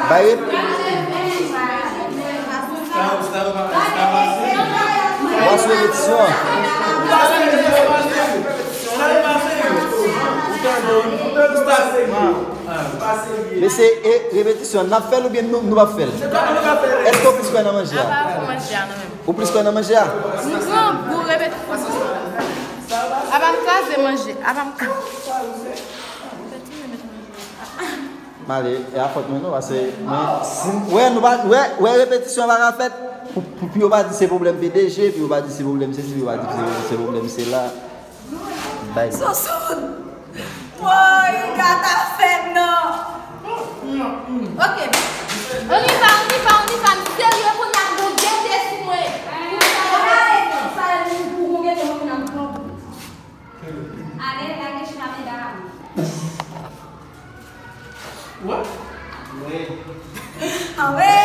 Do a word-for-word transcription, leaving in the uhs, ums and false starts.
Bay rep. Ou pa sou repetisyon an. Mesye, e repetisyon, n ap fè l oubyen nou, nou p ap fè l? Èske w plis kwè nan manje a? Apa pou manje a, nou menm. Ou plis kwè nan manje a? Nou pran gou repetisyon. Apa m kraze manje. Apa m kraze. M ale, e a fòt mwen non, paske mwen, si, wè, nou pa, wè, wè, repetisyon pa ka fèt, pou, pou, pou yo pa di se pwoblèm P D G, pou yo pa di se pwoblèm sesi, pou yo pa di se, se pwoblèm sela. Bay. Sousoun! Woy, gata fèt non! Ok. On y va, on y va, on y va. M serye kounye a, m gon gete sou mwen. Sa, pou gon gete, mwen, m pran. Ale, lage chita medam. What? Wi. Anwe!